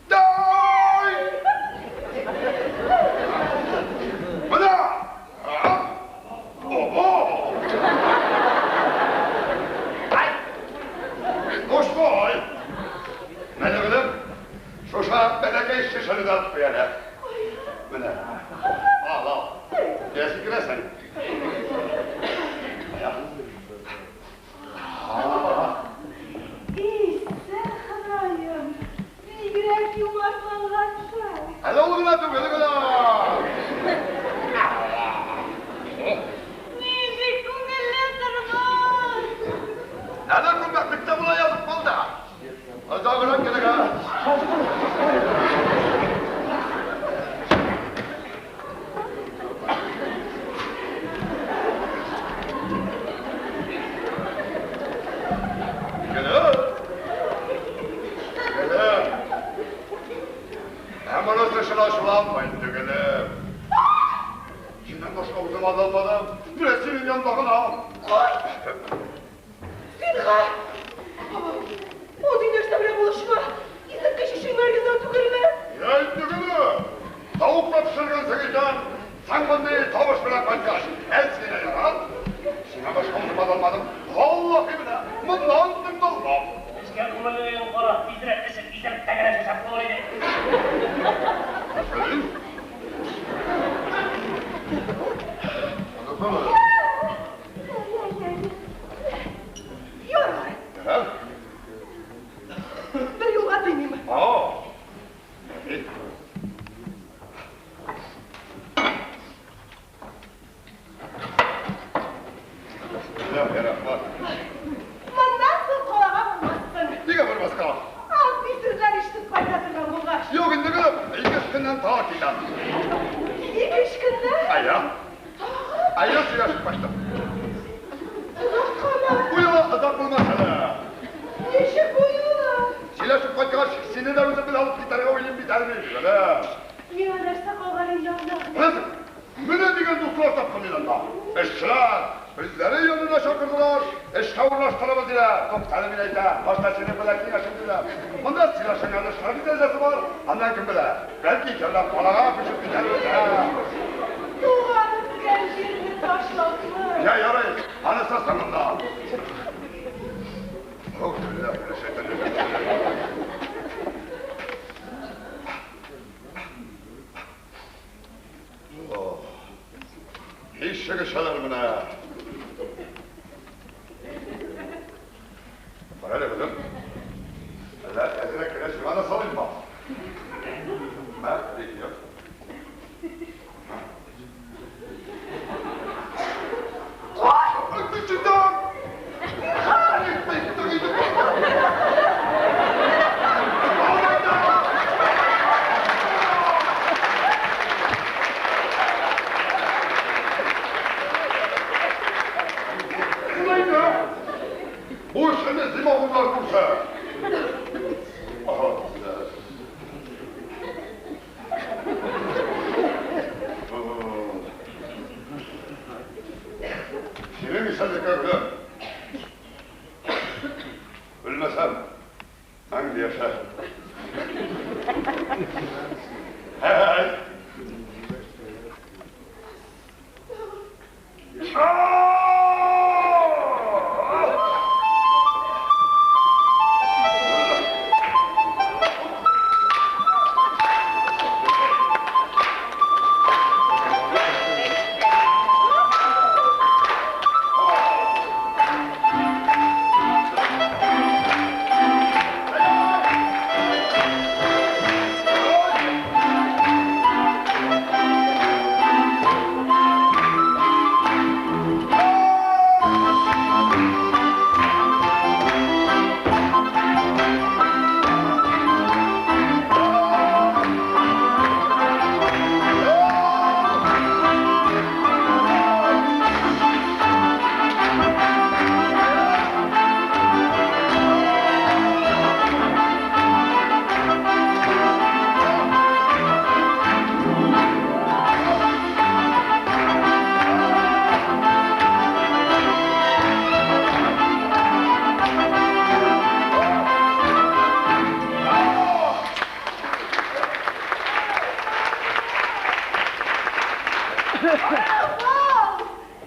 Speaker 7: Дай! Менә! Ого! Ай! Кошбай! Менә гөлем, шушы бәләкәй шешәне дә алып куй әле. Менә. Ал, ал. Я сикерәсең.
Speaker 2: Исә Ходаем, бигрәк юмартлангансың.
Speaker 7: Әле ул гына түгел, гөлем.
Speaker 2: Нинди күңелле тормыш.
Speaker 7: Әле күлмәклектә була язып калды. Озаграк килегә. Гөлем. Гөлем. Ә монысы шуна шуланма инде, гөлем. Синнән башка үзем ала алмадым. Менә синең янда гына.
Speaker 2: Зинһар. Ул нәрсә белән булышма. Исерткеч эчүең риза түгелме?
Speaker 7: Я инде, гөлем. Тавыкка пешергәнсең икән, син мондый тавыш белән кайткач, әз генә ярар. Сиңа башка үзем ала алмадым. Валлаһи менә, моннан соң да тагы китәм.
Speaker 2: Ике-өч көннән?
Speaker 7: Әйе. Әйе, сөйләшеп кайттым.
Speaker 2: Озак кала.
Speaker 7: Бу юлы озак булмас әле.
Speaker 2: Ничек бу юлы?
Speaker 7: Сөйләшеп кайткач, сине дә үзем белән алып китәргә уйлыйм бит әле мин, гөлем.
Speaker 2: Миңа нәрсә калган инде анда?
Speaker 7: Беләсең, менә дигән дуслар таптым мин анда. Эшчеләр, үзләре янына чакырдылар, эшкә урнаштырабыз диләр. Туктале, мин әйтәм, башта синең белән киңәшим диләр. Монда сөйләшенгән эшләр дәрәҗәсе бар, аннан кем белә, бәлки икәүләп калага күчеп китәрбез, ә?
Speaker 2: Туган үскән җирне ташлапмы?
Speaker 7: Я, ярый, анысы соңыннан. Ничек эчәләр менә. Кара әле, кызым. Әллә әзрәк кенә сиңа да салыйммы? Мә, бик Бу эшне зимагурлар күрсә. Ага. Синең исәнлеккә, гөлем. Үлмәсәм, мәңге яшә. Һәй!
Speaker 2: Вау!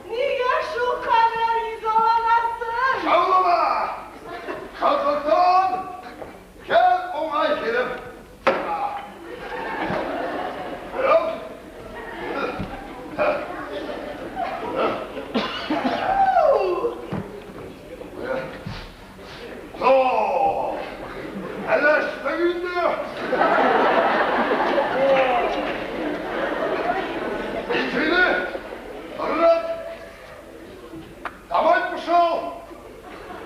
Speaker 2: Нигә шулкадәр изаланасың?
Speaker 7: Шаулама! Шатлыктан гел уңай килеп чыга. Гөлем! О! Әллә эчтең инде? Извини, рад. Домой пошел.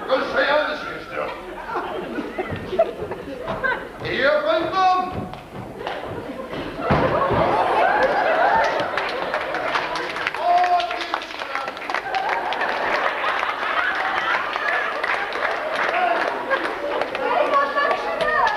Speaker 7: Гөлсәян ждет. Я пойдем.
Speaker 2: Кайда кешеләр?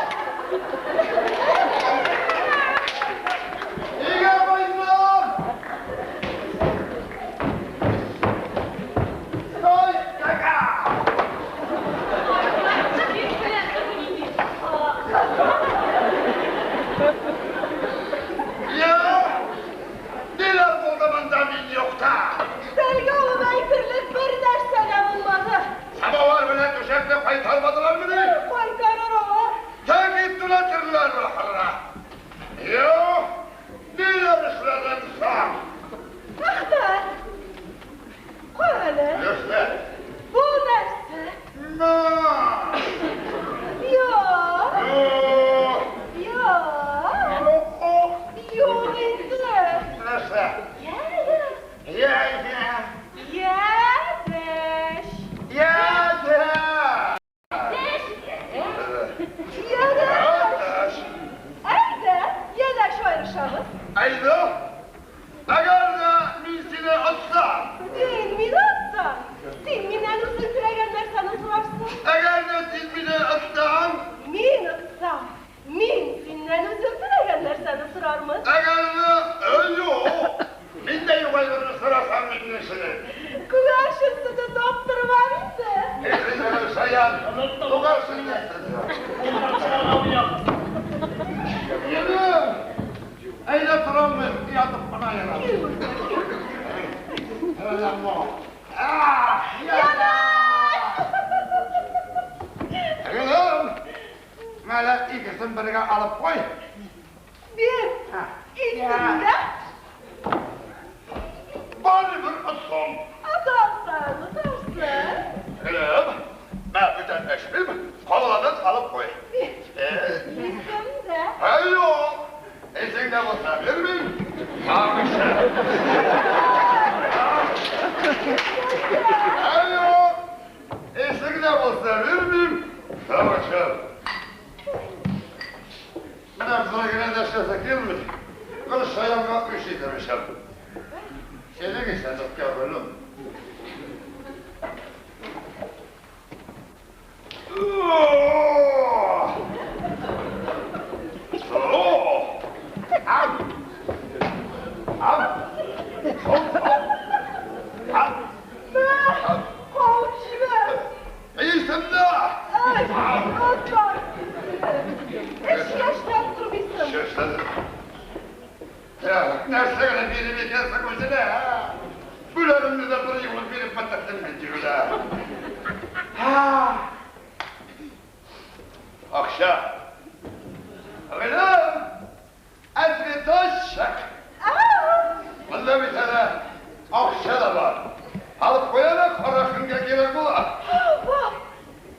Speaker 7: Үзеңә алып куй.
Speaker 2: Бир. Исеңдә?
Speaker 7: Барыбер отсам.
Speaker 2: Атарсың, отарсың.
Speaker 7: Гөлем, мә бүтән эчмим, калганын алып куй.
Speaker 2: Бир. Исемдә.
Speaker 7: Әй, юк. Исеңдә булса бирмим. Тагы Әй, юк. Исеңдә булса бирмим. Тагы Менә болай генә дәшәсе килми. Бер шаянга үч итәмешем. Синең исәнлеккә, гөлем.
Speaker 2: Куып җибәр.
Speaker 7: Исемдә!
Speaker 2: Ай, атлар Эшкә эшләп тормыйсың.
Speaker 7: Нәрсә генә биреп икәнсең үзенә, ә? Бүләгемне дә бер юлы биреп бетердем мин тегелә. Акча. Гөлем, цветочек. Монда бит әле акча да бар. Алып куй әле, кара көнгә кирәк була.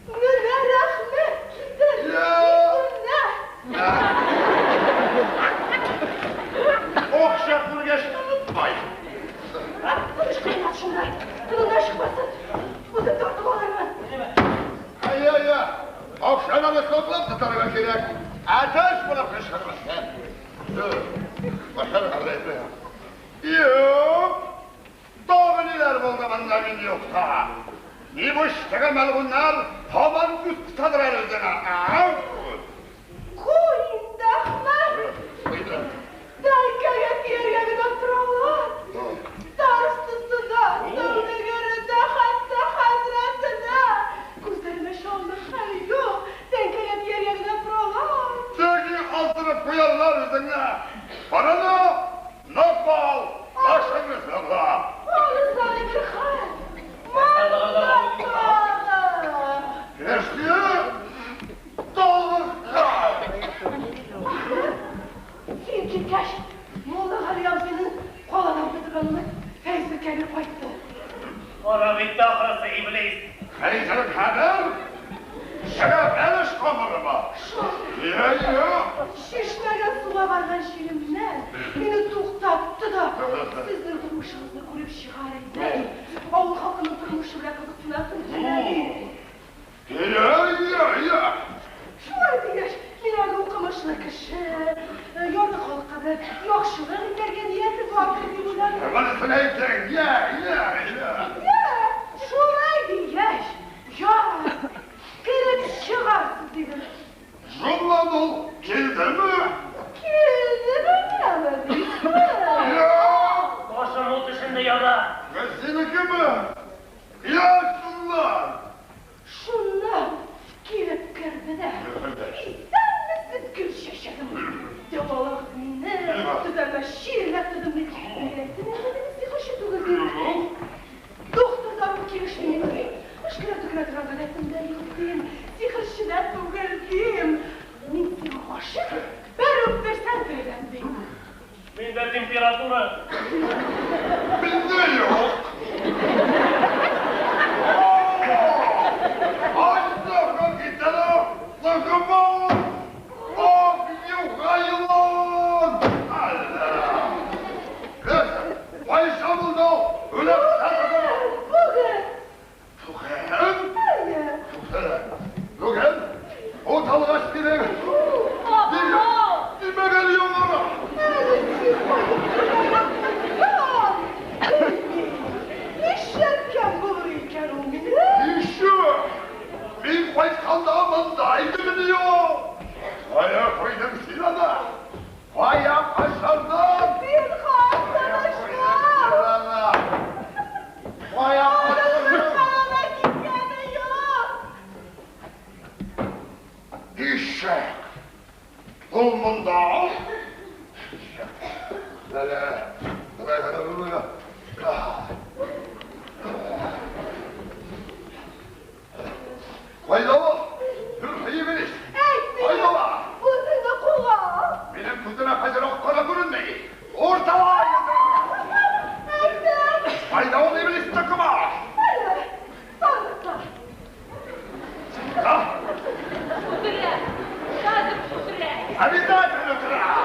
Speaker 2: Менә рәхмәт китер.
Speaker 7: Я.
Speaker 2: Исемдә.
Speaker 7: Акча күргәч онытмай.
Speaker 2: Кычкырма шунда. Тыныңнан чыкмасын. Үзем тартып алырмын.
Speaker 7: Әй, әй, әй. Акчаны саклап тотарга кирәк. Әтәч булып кычкырмасын. Юк. Тагы ниләр булды монда мин юкта? Нибуш теге мәлгуннар һаман күз кысадыр әле үзеңә.
Speaker 2: Куй инде, Әхмәт. Тәңкәгә тияргә генә торалар. Старостасы да, сәүдәгәре дә, хәтта хәзрәте дә. Күзләренә чалыныр хәл юк. Тәңкәгә тияргә генә торалар.
Speaker 7: Теге аздырып куярлар үзеңне. Караны, нык ал, башыңны сакла.
Speaker 2: Анысы әле бер хәл. Монда тагы.
Speaker 7: Кешли, талыкка.
Speaker 2: Син киткәч, Муллагали абзыйның каладан кайтырганын Фәйзекәгә кайтты.
Speaker 4: Харап итте ахрысы иблис.
Speaker 7: Хәзер хәбәр, чыгып әлеш камырыма.
Speaker 2: Шул
Speaker 7: Я, я.
Speaker 2: чишмәгә суга барган җиремнән мине туктатты да, сезнең тормышыгызны күреп чыгар идем. Авыл халкының тормышы белән кызыксынасым килә ди.
Speaker 7: Я, я, я.
Speaker 2: Шулай дигәч, мин әле укымышлы кеше, ярлы халыкка белән яхшылык итәргә нияте бардыр дип уйладым.
Speaker 7: Монысын әйтсәң, я, я, я.
Speaker 2: Я, шулай дигәч, ярар, кереп чыгарсыз дидем.
Speaker 7: Шуннан ул килдеме?
Speaker 2: Килде генәме дисең?
Speaker 7: Я.
Speaker 4: Башым ут эчендә яна.
Speaker 7: Синекеме? Я, шуннан.
Speaker 2: Шуннан килеп керде дә. Исәнмесез, гөл чәчәгем. Дәвалагыз мине, төзәлмәс чир эләктердем бит. Мин әйттем, әле мин сихерче түгел дим. Доктор да бу килешми миңа ди. Өшкерә төкерә торган гадәтем дә юк дим. Сихерче дә түгел дим. Мин сиңа гашыйк, бер үптерсәң тереләм дим.
Speaker 1: Миндә температура.
Speaker 7: Миндә юк. Ай, китәле, лыгымын, ак юха елан. Алла. Кайчан булды ул? Үлеп сатылды.
Speaker 2: Бүген.
Speaker 7: Бүген?
Speaker 2: Әйе.
Speaker 7: Бүген? Ут алгач килеп. Димәк әле яңара.
Speaker 2: Әле син кайтып кергән Белмим, нишләткән булыр икән ул мине?
Speaker 7: Ничек? Мин кайтканда монда идемени ул? Кая куйдың син аны? Кая качырдың?
Speaker 2: Син хат танышкан.
Speaker 7: Кая
Speaker 2: Аның
Speaker 7: качырдың?
Speaker 2: калага киткәне юк.
Speaker 7: Ишәк. Ул монда. Әле, әле, Кайда ул? Ибlis.
Speaker 2: Әйтмим.
Speaker 7: Кайда ул?
Speaker 2: Үзеңне
Speaker 7: Обязательно утра!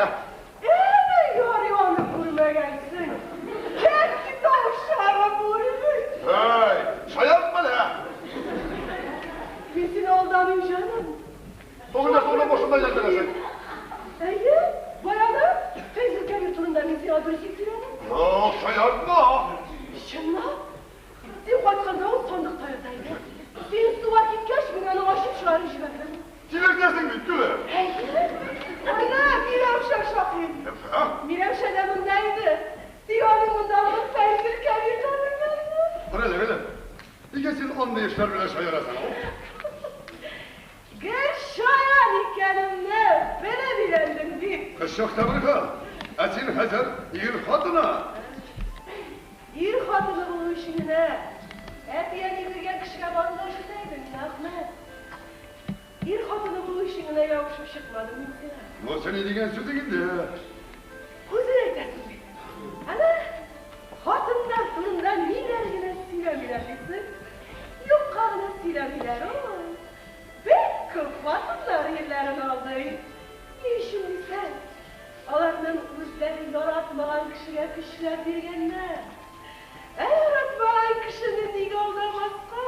Speaker 7: ә?
Speaker 2: Әнә ярый аны күрмәгәнсең. Кәки тавышлары булыр иде.
Speaker 7: Эй, шаяртма әле, ә?
Speaker 2: Мин сине алдамыйм, җаным.
Speaker 7: Бүген дә шуның башында әйләндерәсең.
Speaker 2: Әйе, баягы Фәйзелкәбир турында мин сиңа дөрес итеп сөйләдем.
Speaker 7: Юк, шаяртма.
Speaker 2: Чынлап? Син кайтканда ул сандыкта ята иде. Син суга киткәч, мин аны ачып чыгарып җибәрдем.
Speaker 7: Тилертәсең бит, түгел.
Speaker 2: Әйе. Әнә, Миләүшә шаһит.
Speaker 7: Ә?
Speaker 2: Миләүшә дә монда иде. Тик аның мондалыгын Фәйзелкәбир танымады.
Speaker 7: Кара әле, әле. Нигә син андый эшләр белән шаярасың?
Speaker 2: Гел шаян икәнемне белеп өйләндең бит.
Speaker 7: Кыз чакта бер хәл. Ә син хәзер ир хатыны.
Speaker 2: Ир хатыны булу өчен генә әти-әни биргән кешегә барырга җитә иде мин, Әхмәт. Ир хатыны булу өчен генә ябышып чыкмадым мин сиңа.
Speaker 7: Монысы ни дигән сүзең инде?
Speaker 2: Үзең әйтәсең бит. Әнә, хатыннар турында ниләр генә сөйләмиләр дисең. Юкка гына сөйләмиләр ул. Бик күп хатыннар ирләрен алдый. Ни өчен дисәң, аларның үзләре яратмаган кешегә көчләп биргәннәр. Ә яратмаган кешене нигә алдамаска?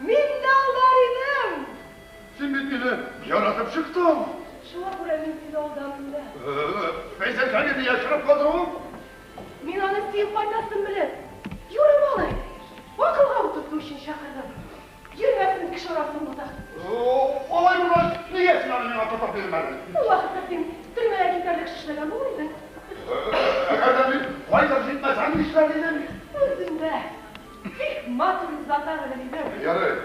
Speaker 2: Мин дә алдар идем.
Speaker 7: Син бит мине яратып чыктың.
Speaker 2: Шуңа күрә мин сине алдамыйм да.
Speaker 7: Фәйзелкәбирне яшереп калдыруың?
Speaker 2: Мин аны син кайтасын белеп, юрамалый, акылга утырту өчен чакырдым. Йөрмәсен кеше арасын боза.
Speaker 7: Алай булгач, нигә син аны миңа тотып бирмәдең?
Speaker 2: Ул вакытта син төрмәгә китәрлек эш эшләгән булыр идең.
Speaker 7: Әгәр дә мин кайтып җитмәсәм, нишләр идең?
Speaker 2: Үзеңдә бик матур зата белер идем.
Speaker 7: Ярый,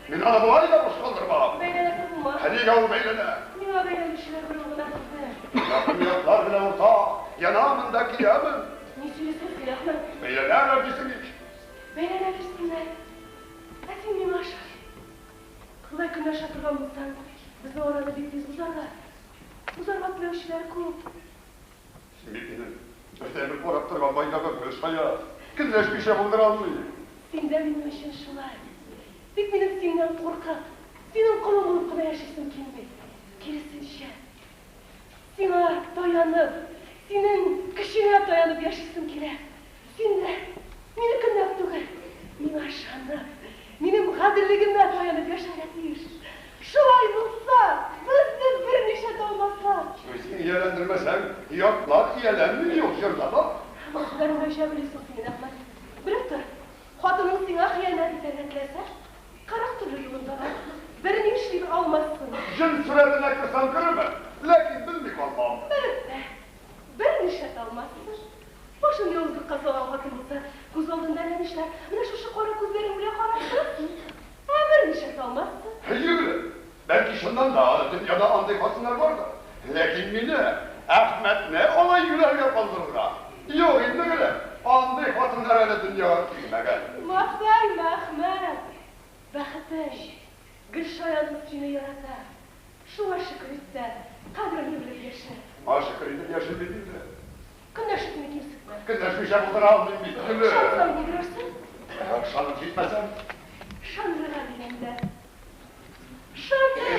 Speaker 7: мин аны болай да буш калдырмам.
Speaker 2: Бәйләнәсе булма.
Speaker 7: Ә нигә ул бәйләнә?
Speaker 2: Миңа бәйләнүчеләр берүк гына түгел.
Speaker 7: Якын ятлар белән уртак, янамын да киямен.
Speaker 2: Ни сөйлисең син, Әхмәт?
Speaker 7: Бәйләнәләр дисең ич.
Speaker 2: Бәйләнә бирсеннәр. Ә син миңа ышан. Шулай көнләшә торган булсаң, безнең араны бик тиз узарлар. Узарга теләүчеләр күп.
Speaker 7: Син бит минем бердәнбер карап торган байлыгым, Гөлсая. Көнләшмичә булдыра алмыйм.
Speaker 2: Син дә минем өчен шулай. Тик минем синнән куркып, синең колың булып кына яшисем килми. Киресенчә, сиңа таянып, синең көчеңә таянып яшисем килә. Син дә мине көнләп түгел, миңа ышанып, минем гаделлегемә таянып яшәргә тиеш. Шулай булса, безне берничә талмаслар.
Speaker 7: Үзең ияләндермәсәң, ятлар ияләнми, юк җырда да.
Speaker 2: Үзләреңә эчә беләсең син, Әхмәт. Белеп тор, хатының сиңа хыянәт итәргә теләсә, 40 төрле юлын табар. Берни эшли алмассың.
Speaker 7: Җен сурәтенә керсәм керермен, ләкин белми калмам.
Speaker 2: Белеп тә, берничә талмассың. Башын явызлыкка салган хатын булса, күз алдында әллә нишләр. Менә шушы кара күзләрең белән карап торырсың. Ә берничә талмассың.
Speaker 7: Әйе, бәлки чыннан да дөньяда андый хатыннар бардыр. Ләкин мине, Әхмәтне алай юләргә калдырырга. Юк инде, гөлем, андый хатыннар әле дөньяга килмәгән.
Speaker 2: Масайма, Әхмәт. Бәхетең, Гөлшаяның сине ярата. Шуңа шөкер ит тә, кадереңне белеп яшә.
Speaker 7: Шуңа шөкер итеп яшим бит инде.
Speaker 2: Көнләшеп мине кимсетмә.
Speaker 7: Көнләшмичә булдыра алмыйм бит, гөлем.
Speaker 2: Ышансаң ни күрерсең?
Speaker 7: Ышанып җитмәсәм?
Speaker 2: Ышандырырга дигәндә. Ышандыр!